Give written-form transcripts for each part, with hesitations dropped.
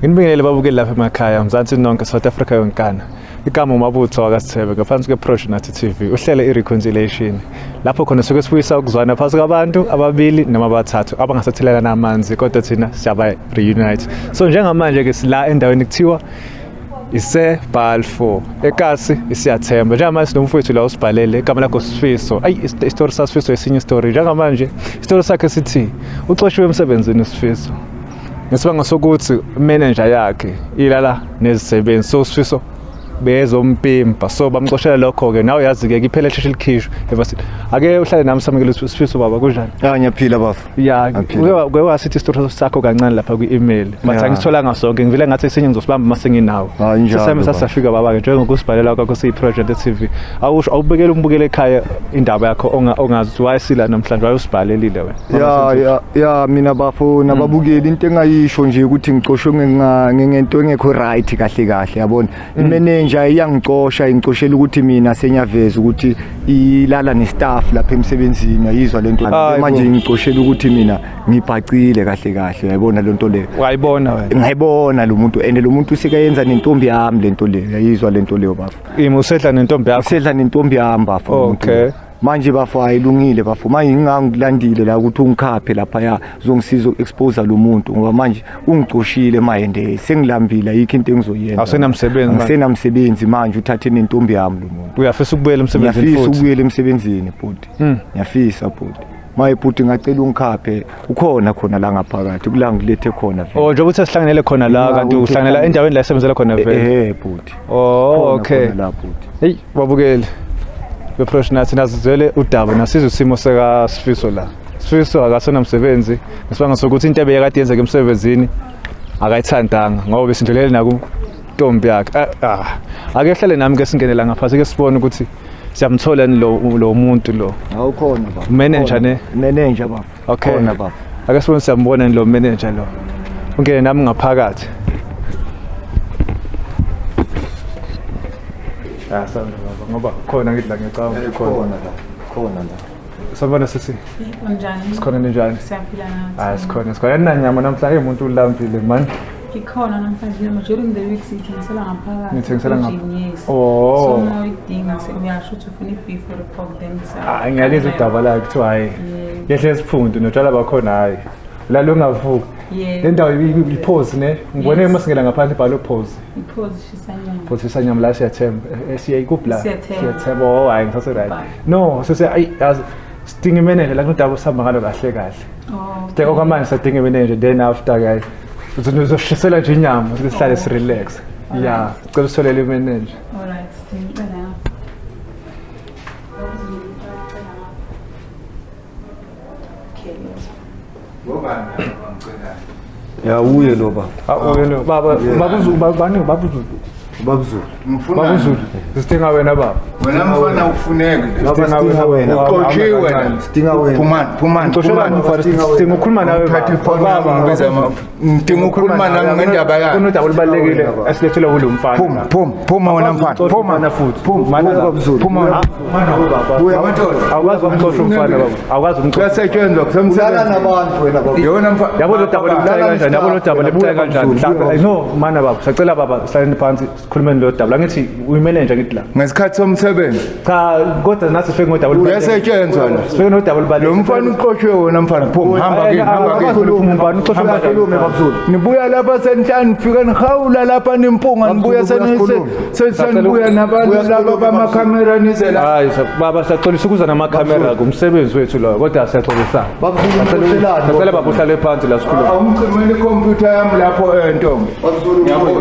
Nginibingelele babukeli lapha emakhaya, Mzansi nonke, South Africa yonkana. Igama uMabutho wakaSithebe ngaphansi kweProject Nathi TV uhlele i-reconciliation lapho khona suke sibuyisa ukuzwana phakathi kwabantu ababili noma abathathu abangasathelelana amanzi kodwa thina siyaba reunite. So njengamanje ke sila endaweni kuthiwa ise-Balfour ekasi isiyathemba. Njengamanje sinomfowethu la usibhalele igama lakho Sifiso. Ayi, isitori saSifiso esinye isitori. Njengamanje isitori sakhe sithi uxoshiwe emsebenzini uSifiso ngesibanga sokuthi manager yakhe ilala nezisebenzi, so Sifiso bezompimpa, so bamxoshela lokho-ke. Nawe yazi-ke iphela esheshe likhishwe evasini. Ake uhlale nami samukele Sifiso. Baba, kunjani? Ya, ngiyaphila bafo. Ya. Ngiyaphila. Uke wasithi isitori sakho kancane lapha kwi-email, but angisitholanga sonke. Ngivele ngathi esinye ngizosibamba uma senginawo. Hayi, njalo, Sesami baba. sasafika baba-ke njengokusibhalela kwakho siyi-Project TV. Awusho, awubekele umbukele ekhaya indaba yakho ongazi ukuthi wayesila namhlanje wayusibhalelile wena. Ya, mina bafo nababukeli, into engayisho nje ukuthi ngicoshwe ngento engekho right kahle kahle, yabona. Imanager iyangicosha, ingicoshela ukuthi mina senyaveza ukuthi ilala nestaff lapha emsebenzini, ayizwa lento. Hayi Manje bo. ingicoshela ukuthi mina ngibhacile kahle kahle, yayibona lento leyo. Wayibona wena? Ngayibona lo muntu, and lo muntu usekayenza nentombi yami lento leyo, yayizwa lento leyo bafo. Imi usedla nentombi yakho? Usedla nentombi yami bafo lo muntu lo. Manje bafo, ayilungile bafo. Manje ngingangilandile la ukuthi ungikhaphe lapha ya uzongisiza uku-expose lo muntu, ngoba manje ungicoshile manje, sengilambile, ayikho into engizoyenza. Awusenamsebenzi manje? Angisenamsebenzi manje, uthathe nentombi yami lo muntu. Uyafisa ukubuyela emsebenzini Ngiyafisa futhi? ukubuyela emsebenzini bhuti. Ngiyafisa bhuti. Maye bhuti, ngacela ungikhaphe, ukhona khona la ngaphakathi kula ngilethe khona vele. Oh, njengoba uthe sihlanganele khona la, Ya, kanti uthe uhlanganela endaweni la esebenzela khona vele? Eh bhuti. Oh, Khona okay. khona la bhuti. Hey, babukeli beProsh nathi nazizwele udaba, nasizwe isimo sekaSifiso la. Sifiso akasenamsebenzi ngesibanga sokuthi into ebeyekade yenzeka emsebenzini akayithandanga ngoba besindlulele nakuntombi yakhe. Ake hlale nami ke singene la ngaphansi ke sibone ukuthi siyamthola yini lo muntu lo. Awukhona baba. Manager ne? Manager baba. Okay. Khona baba. Ake sibone siyambona yini lo manager lo. Ungene nami ngaphakathi. Ah, sawubona baba, ngoba khona ngithi la ngiyacabanga ukuthi khona. Khona la. Khona la. Sawubona sisi. Unjani? Sikhona, ninjani? Siyaphila nathi. Hayi, sikhona, sikhona. Aninanyama namhlanje, umuntu ulambile man. Ikhona namhlanje nyama. During the week siyithengisela ngaphakathi. Nithengisela ngapha- Fridgini, yes. Oh. So uma uyidinga uyasho ukuthi ufuna i-beef or pork, then Hayi, ngiyalizwa udaba lakhe kuthiwa hayi. Yehle esiphundu notshwala bakhona, hayi. Lalo ungavuki. Le ndawo iphozi ne. Ngibone Yes. uma singena ngaphandle ibhalwe phozi. Iphozi shisanyama. Phozi sanyama la siyathemba. Siyayikuphi la? Siyathemba. Siyathemba. Oh, hayi ngisase right. Bye. No, sese ayi yazi sidinga imanager la kunodaba osihamba ngalo kahle kahle. Oh. Sidinga okwamanje, sadinga imanager, then after guys uzoshisela nje inyama ukuthi sihlale Oh. sirelax. Yeah, cela usitholele imanager. Alright, siyicela. Okay. Ya, uye lo baba. Ah, wena baba, babuzu bani babuzu? Babuzulu. Baba Zulu, sidinga wena baba. Wena mfana ufuneke. Baba nawe. Sidinga wena. Uxoshiwe wena. Sidinga wena. Phumani, phumani, Uxoshelani phumani. mfana? Sidinga ukukhuluma nawe Thatha ifoni yami baba. ngibize ngidinga ukukhuluma nami ngendaba yakhe. Kunodaba olubalulekile esilethelwa kulo mfana. Phuma, phuma, phuma wena mfana. Phuma Phuma futhi. Phuma Buya babuzulu. Phuma wena. Buya. Awukwazi umxosha umfana baba. Awukwazi umxosha. Kuyasetshenzwa Ulala kusemsebenzini. nabantu wena baba. Yona mfana. Yabo lo daba libucayi Lala kanjani? Yabo lo daba nesitafu, libucayi buya kanjani? Babuzulu, buya Mhlawumbe no mana baba, sacela baba sihlaleni phansi sikhulumeni lo daba. La ngithi uyimanager ngithi la. Ngesikhathi somsebenzi. Cha, kodwa nathi sifike ngodaba olubalulekile. Kuyasetshenzwa la. Sifike nodaba olubalulekile. Lo mfana uxoshwe wona mfana. Phuma, hamba kini, hamba kini. Hamba kini. Sikhulume babuzulu. Nibuya lapha senhlanu nifika nihawula lapha nimpunga nibuya Babuzulu, senibuya nabantu laba bamakhamera nize la. Hayi baba, siyaxolisa ukuza namakhamera, kumsebenzi wethu loyo, kodwa siyaxolisa. Babuzulu, uxoshelani? Sacela baba uhlale phansi la sikhuluma. Awungicimele ikhompyutha yami lapho ntombi. Babuzulu. Ngiyabona.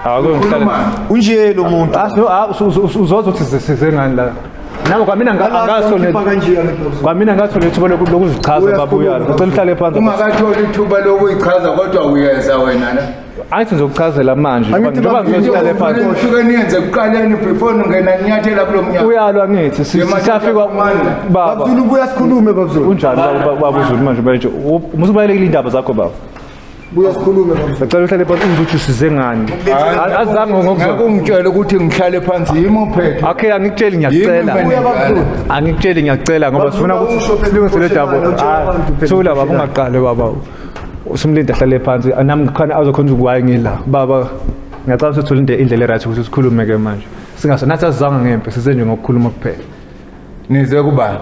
Ake ngihlale. Unje lo muntu. Ah, no, ah, uzoza ukuthi size ngani la. Nabo kwamina Ngikhipha kanje angithi babuzulu. kwamina ngathola ithuba lokuzichaza Uyakhuluma, baba uyalo. Ngicela uhlale phansi. Ungakatholi ithuba lokuyichaza kodwa uyeza wena la. Angithi ngizokuchazela manje. Angithi Njengoba baba, ngizohlale phansi. Nifike niyenze kuqaleni before ningena ninyathela kulo mnyango. Uyalwa ngithi siyafika baba. Babuzulu, buya sikhulume babuzulu. Unjani baba, baba uZulu manje manje umusubalekile indaba zakho baba. Buya sikhulume babuzulu. Ngicela uhlale phansi uzwe ukuthi usize ngani. Azange ngokuzwa. Ngeke ungitshele ukuthi ngihlale phansi yimi uphethe. Okay, angikutsheli ngiyakucela. Yimi Buya babuzulu. Angikutsheli ngiyakucela ngoba sifuna ukuthi Babuzulu, silungise le daba. utshela abantu phela Thula baba, uxoshelani. ungaqali baba. Usumlinde ahlale phansi, nami ngikhona azokhona ukuthi ngila. Baba, ngiyacela ukuthi uthole indlela e-right ukuthi sikhulume ke manje. Singase nathi asizanga ngempe, size nje ngokukhuluma kuphela. Nize kubani?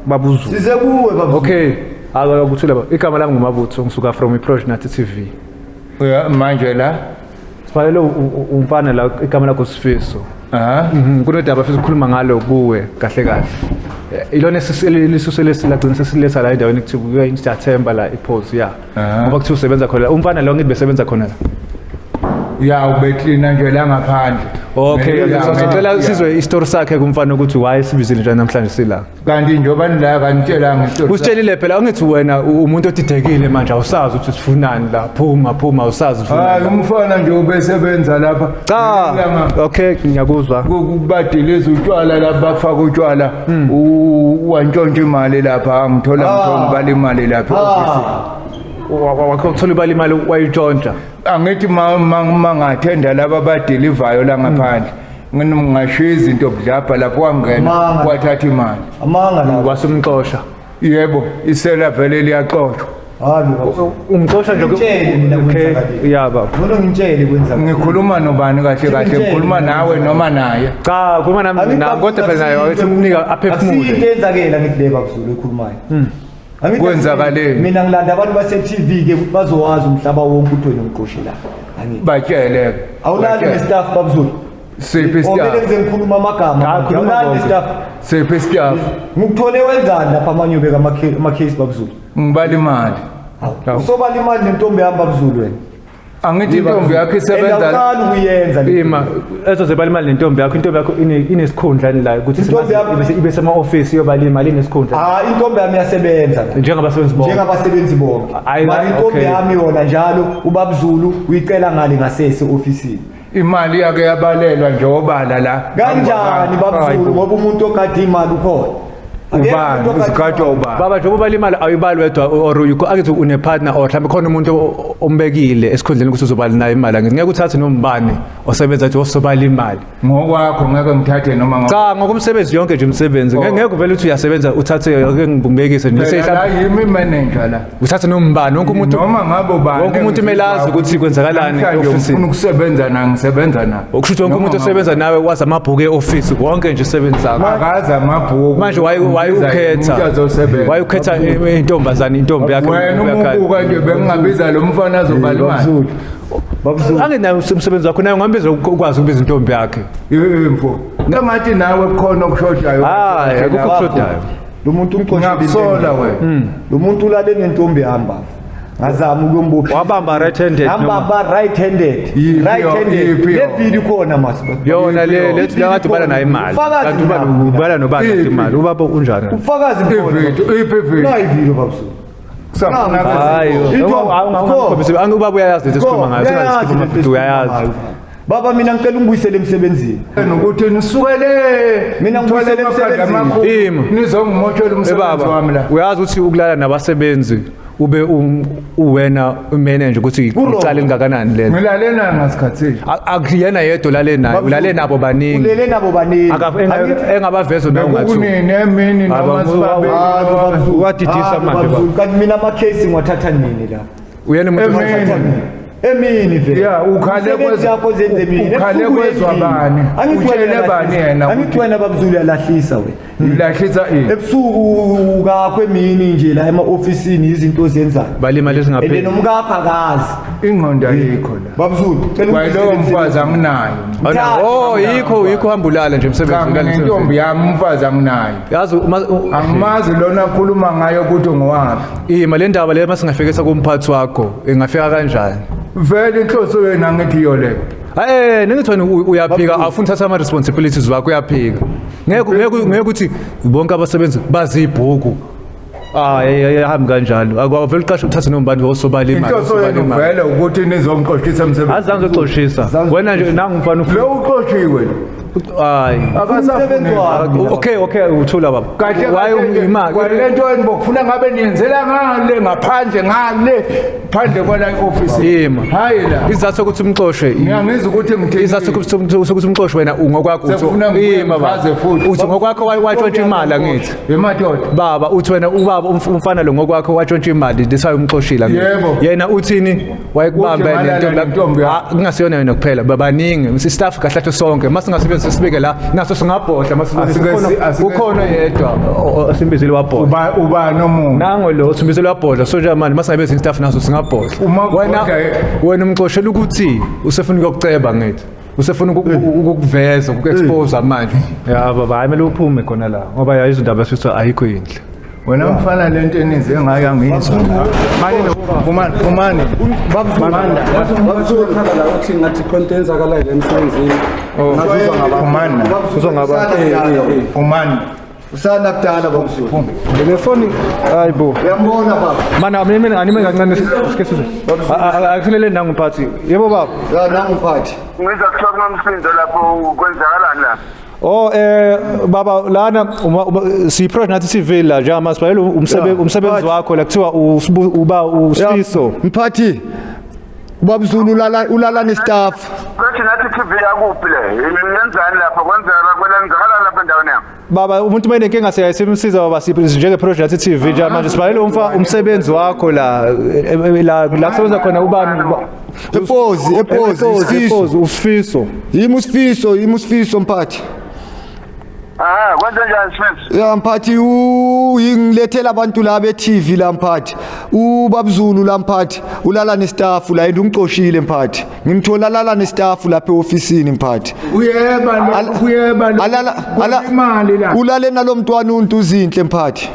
Baba uZulu. Size kuwe baba. Okay, akuthule baba. Igama lami nguMabutho, ngisuka from iProj Nathi TV. Uya manje la? Sifanele umfana la, igama lakho Sifiso. Aha. Kunodaba afisa ukukhuluma ngalo kuwe kahle kahle. Ilona lisusele silagcina sesiletha la endaweni kuthiwa siyathemba la iphosi ya. Ngoba kuthiwa usebenza khona. Umfana lo ngithi besebenza khona la. Ya, ubeklina nje la ngaphandle. Okay, sicela sizwe isitori sakhe kumfana ukuthi why sibizile nje namhlanje sila. Kanti njengoba nila kanitshelanga isitori. Usitshelile phela, angithi wena umuntu odidekile manje, awusazi ukuthi sifunani la. Phuma, phuma, awusazi ufunani. Hayi, umfana nje ubesebenza lapha. Cha, okay, ngiyakuzwa. Kubadiliza utshwala lapha, bafaka utshwala, wantshontsha imali lapha, angithola ngithola ubala imali lapha e-ofisini. Wakuthola ubala imali wayitshontsha. Angithi mangathenda laba abadelivayo la ngaphandle. Ngingashiya izinto budlabha lapho, wangena wathatha imali. Amanga la. Wasumxosha. Yebo, isela vele liyaxoshwa. Hayi baba. Umxosha nje. Ngitshele mina kwenzakaleni. Ya baba. Ngcono ngitshele kwenzakala. Ngikhuluma nobani kahle kahle? Ngikhuluma nawe noma naye? Cha, khuluma nami nami, kodwa phela naye wathi umnika aphefumule. Akusiyinto eyenzakela ngithi le babuzulu ekhulumayo. Angithi Kwenzakaleni? Mina ngilanda abantu base TV ke ukuthi bazowazi umhlaba wonke ukuthi wena umqoshi la. Angithi. Batshele. Awulali nestaff babuzulu. Siphi Omele staff? ngize ngikhuluma amagama. Cha, khuluma Awulali konke. nestaff. Siphi staff? Ngikuthole wenzani lapha amanye ubeka ama-case babuzulu? Ngibala imali. Hawu. Usobala imali nentombi yami babuzulu wena. Angithi intombi yakho isebenza And awuqali ukuyenza le. Ima, ezozebala imali nentombi yakho, intombi yakho inesikhundla la ukuthi Intombi yami- ibe sema-office iyobala imali, inesikhundla. Ah, intombi yami iyasebenza la. Njengabasebenzi bonke. Njengabasebenzi bonke. Ayi, Mara intombi okay. yami yona njalo ubabuzulu uyicela ngale ngasese ofisini. Imali yake yabalelwa nje obala la. Kanjani babuzulu, ngoba umuntu ogada imali ukhona. Akekho Ubani? umuntu ogada Uzigadwa imali. ubani? Baba, njengoba ubala imali awuyibali wedwa, or akithi une-partner or mhlawumbe khona umuntu ombekile esikhundleni ukuthi uzobala naye imali. Angithi ngeke uthathe noma ubani osebenza athi osobala imali. Ngokwakho ngeke ngithathe noma ngo. Cha, ngokomsebenzi yonke nje umsebenzi. Ngeke uvele uthi uyasebenza uthathe ake ngibekise nje. Phela la yimi manager la. Uthathe noma ubani, wonke umuntu Noma ngabe ubani. Wonke umuntu kumele azi ukuthi kwenzakalani e-ofisini. e-ofisini. Ngifuna ukusebenza na ngisebenza na. Okusho ukuthi wonke umuntu osebenza nawe wazi amabhuku e-office, wonke nje usebenza zakho. Akazi amabhuku. Manje Umuntu azosebenza. wayukhetha intombazane, intombi yakhe. Wena uma ubuka nje bengingabiza lo mfana azobala imali. Babuzulu. Babuzulu. Angenayo umsebenzi wakho naye ungambiza ukwazi ukubiza intombi yakhe. Imfo. Engathi nawe kukhona okushodayo. Hayi, akukho okushodayo. Lo muntu umxoshile. Ngiyakusola wena. Lo muntu ulale nentombi yami baba. Ngazama ukuyombopha. Wabamba right handed. Ngambamba right handed. Yiphi Right handed. yiphi Le video ikhona mas. Yona le lethi la kade ubala nayo imali. Ufakazi Kanti ubala nabo. ubala nobani Iphi? imali? Ubaba unjani? Ufakazi bukhona. Ividiyo, iphi ividiyo? Nayi video babuzulu. Kusafuna Hayi, Into- ubaba uyayazi lento esikhuluma ngayo. Uyayazi Singazikhuluma lento futhi uyayazi. esikhuluma ngayo. Baba, mina ngicela ungibuyisele emsebenzini. Nokuthi nisukele Mina ngibuyisele emsebenzini. Ima. Nizongimoshela umsebenzi Baba, wami la. uyazi ukuthi ukulala nabasebenzi ube uwena umanager ukuthi Ku-wrong. icala elingakanani lelo. Ngilalela ngasikhathini. Akuyena yedwa olale naye, ulale nabo baningi. Ulele nabo baningi. Angithi- Engabaveza noma ungathi. Bekunini emini noma Aba- sibabili. Hayi, babazulu. Wadidisa Hayi, manje, babazulu. Kanti mina ama-case ngiwathatha nini la? Uyena umuntu Emini. Ngiwathatha nini? Emini vele. Ya, ukhale Imisebenzi yakho zenze emini. ukhale Ebusuku kwezwa uyendlini. bani? Angithi wena Utshele bani uyalahlisa. yena Angithi ukuthi- wena babazulu uyalahlisa wena. Ngilahlisa ini? Ebusuku kakho emini nje la ema-ofisini izinto ozenzayo. balima And lezingapheli. nomkakho akazi. Ingqondo ayikho la. Babazulu, cela Kwayilowo ungibuyisele mfazi emsebenzini. anginayo. Awuna- Oh, yikho hamba ulala nje emsebenzini. Cha, ulala mina intombi emsebenzini. yami umfazi anginayo. Yazi Angimazi lona akhuluma ngayo ukuthi ngowaphi. ima le ndaba le masingafikisa kumphathi wakho ingafika kanjani? Vele inhloso yena ngithi iyo leyo. Eh, ningithi wena uyaphika, awufuni uthatha ama responsibilities wakho, uyaphika. Ngeke ngeke ngeke ukuthi bonke abasebenzi bazibhuku. Hayi, ahambi kanjalo. Akwavele uqashe uthathe noma bantu osobala imali. Inhloso osobala yenu imali. vele ukuthi nizongixoshisa emsebenzini. Azange uzoxoshisa. Wena nje nangu umfana Lo uxoshiwe. Hayi. Akasafuni. Okay, okay, uthula baba. Kahle Why kahle imali? Kwale nto yeni bokufuna ngabe niyenzela ngale ngaphandle ngale phandle kwala office. Ima. Hayi la. Isizathu sokuthi umxoshe. Ngiyangizwa ukuthi ngithini. Isizathu sokuthi umxoshe wena ungokwakho uthi Sekufuna ngibuye ima baba. ngichaze futhi. Uthi ngokwakho watshontsha imali angithi. Emadoda. Baba uthi wena ubaba umfana lo ngokwakho watshontsha imali that's why umxoshile angithi. Yebo. Yena uthini? Wayekubamba Uthi ngalala nentombi nentombi yakho. Ah, kungasiyona yena kuphela babaningi si-staff kahle kahle sonke masingasebenzi sibike la naso singabhodla ukhona yedwa simbizile wabhodla. Uba nomuntu. Nango lo simbizile wabhodla so nje manje masingabe staff naso singabhodla. Uma Wena ubhodla, wena umxoshela ukuthi usefuna ukuyokuceba ngithi. Usefuna ukukuveza ukuexpose manje. Ya baba hayi kumele uphume khona la ngoba ya izindaba esithi ayikho yinhle. Wena mfana lento enize ngayo angiyizwa. Phumani phumani. Babzulu la uthi ngathi khona enzakalayo emsebenzini. Ngazizwa ngabantu. Phumani. Uzongaba Phumani. Usana kudala babzulu. le phone hayibo. Uyambona baba. Mana mina anime kancane sike sizwe. Akusilele nangu mphathi. Yebo baba. Ya nangu mphathi. Ngiza kuthiwa kunomsindo lapho kwenzakalani la? Oh baba lana siyiproject nathi TV la njengamanje sibhalele umsebenzi wakho la kuthiwa uba uSifiso. Mphathi. Ubabzulu ulala nestaff. Kuthi nathi TV yakuphi le? Nenzani lapho kwenzeka kwenzakalani lapha endaweni yami? Baba umuntu uma enenkinga siyasimsiza baba njenge project nathi TV njengamanje sibhalele umsebenzi wakho la la la kusebenza khona ubani Epozi Sifiso. uSifiso. Yimi uSifiso mphathi. Ah, kwenze njani Sifiso? Ya mphathi uyingilethela abantu la be TV la mphathi. Ubabzulu la mphathi ulala nestaff la into umcoshile mphathi. Ngimthola lala nestaff lapha eofisini mphathi. Uyeba lo uyeba lo. Alala imali la. Ulale nalomntwana untu uzinhle mphathi.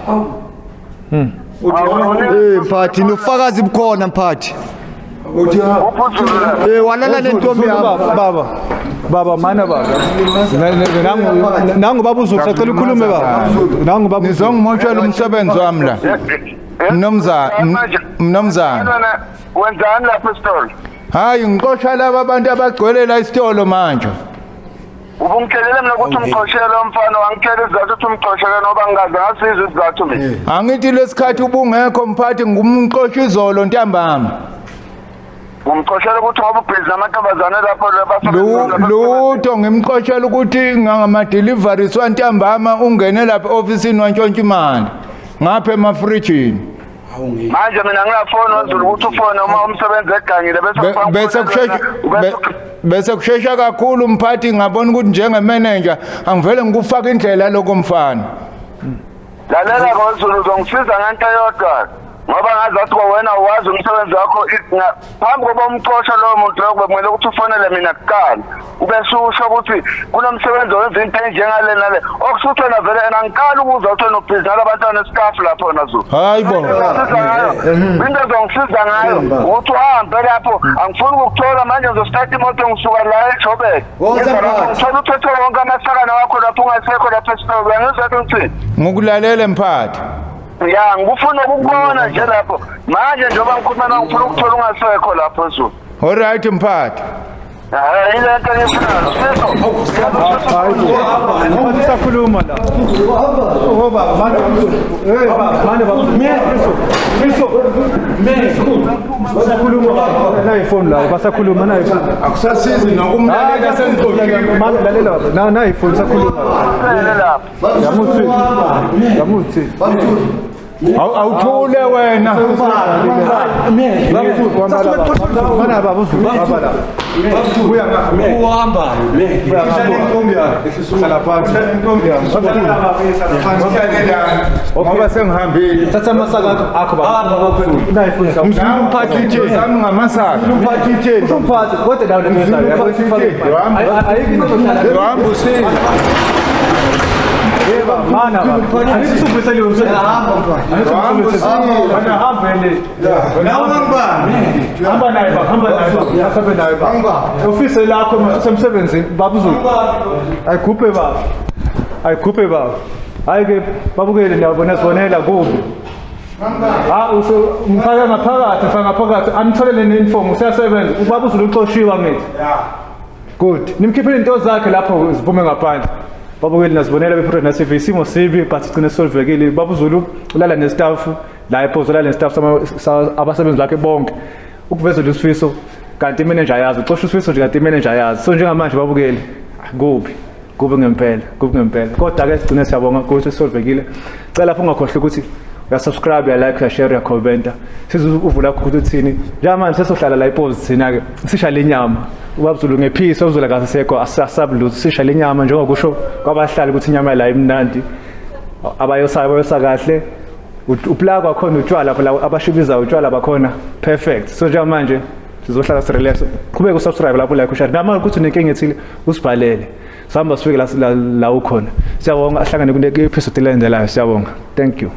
Mphathi nofakazi bukhona mphathi. Uthi Walala nentombi yami. Baba. Baba mana baba. Nangu baba uZulu sacela ukhulume baba. Nangu baba nizongimoshela umsebenzi wami la. Mnumzana. Wenzani lapha esitolo? Hayi ngixosha laba abantu abagcwele la isitolo manje. Ubungitshelele mina ukuthi umxoshele umfana wangitshela isizathu ukuthi umxoshele noba ngingaze ngasizwa isizathu mina. Angithi lesikhathi ubungekho mphathi ngumxosha izolo ntambama. Umxoshele ukuthi ngoba ubhizi namantombazane lapho lutho ngimxoshela ukuthi ngama deliveries wantambama ungene lapha officeini wantshontsha imali ngapha emafrijini. Manje mina ngingafoni wazulu ukuthi ufone uma umsebenzi egangile bese kushesha kakhulu mphathi ngabona ukuthi njenge manager angivele ngikufaka indlela lokho mfana. Lalela ngoZulu uzongisiza ngento eyodwa. Ngoba ngazathi wena uwazi umsebenzi wakho phambi kokuba umxosha lowo muntu lowo kumele ukuthi ufonele mina kuqala ube susho ukuthi kunomsebenzi owenza into enjengale nale okusho wena vele angiqali ukuza uthi unobhizi nalabantwana staff lapho nazo. Hayibo. Into ezongisiza ngayo ukuthi uhambe lapho angifuni ukukuthola manje ngizostart imoto ngisuka la eJoburg. Ngithola uthethe wonke amasakana wakho lapho ungasekho lapho esitolo uyangizwa ukuthi Ngikulalele mphathi. Ya ngifuna ukubona nje lapho manje njengoba ngikhuluma nawe ngifuna ukuthola ungasekho lapho Zulu. All right mphathi. Hayi ile nto engifunayo Sifiso. Mphathi sakhuluma la. Oh baba manje baba manje baba Sifiso. Basakhuluma baba nayi phone la basakhuluma nayi phone. Akusasizi nokumlalela sengixoxile. Manje lalela baba nayi phone sakhuluma. Yamuthi. Yamuthi. Awuthule wena. Mana baba uZulu baba la. Buya ngapha. Uhamba. Hlala phansi. Ngoba sengihambile. Thatha amasaka akho baba. Nayi phone. Mphathi utheni? Sami ngamasaka. Mphathi utheni? Umphathi kodwa nawe le Ayikho. Hamba usile. Mana baba. Angisubhisele umsebenzi. Hamba hamba le. Hamba naye baba, hamba naye baba. Hamba naye baba. Office lakho usemsebenzini baba uZulu. Ayikhuphe baba. Ayikhuphe baba. Hayi ke babukele niyabona sibonela kubi. Ha umfaka ngaphakathi, mfaka ngaphakathi. Anitholele neinform useyasebenza. Ubaba uZulu uxoshiwe ngithi. Good. Nimkhiphele into zakhe lapho ziphume ngaphandle. Babukeli nazibonela beProgress TV, isimo sibi but sigcine solvekile. Babuzulu ulala nestaff la ePost, ulala nestaff abasebenzi bakhe bonke. Ukuvezela uSifiso kanti imanager ayazi, uxosha uSifiso nje kanti imanager ayazi. So njengamanje babukeli, kubi. Kubi ngempela, kubi ngempela. Kodwa ke sigcine siyabonga ukuthi solvekile. Cela futhi ungakhohlwa ukuthi uyasubscribe, uyalike, uyashare, uyacommenta. Size uvula ukuthi uthini. Njengamanje sesohlala la iPost thina ke sisha lenyama. Ubabuzulu ngephisi ubuzula kasekho asasabuluzi sisha lenyama njengokusho kwabahlali ukuthi inyama la imnandi. Abayosayo bayosa kahle. Uplaka khona utshwala phela abashibizayo utshwala bakhona perfect. So njengamanje sizohlala sirelax. Qhubeka usubscribe lapho, like, ushare. Nama ukuthi unenkinga ethile usibhalele. Sihamba sifike la ukhona. Siyabonga, ahlangane kule episode elandelayo. Siyabonga. Thank you.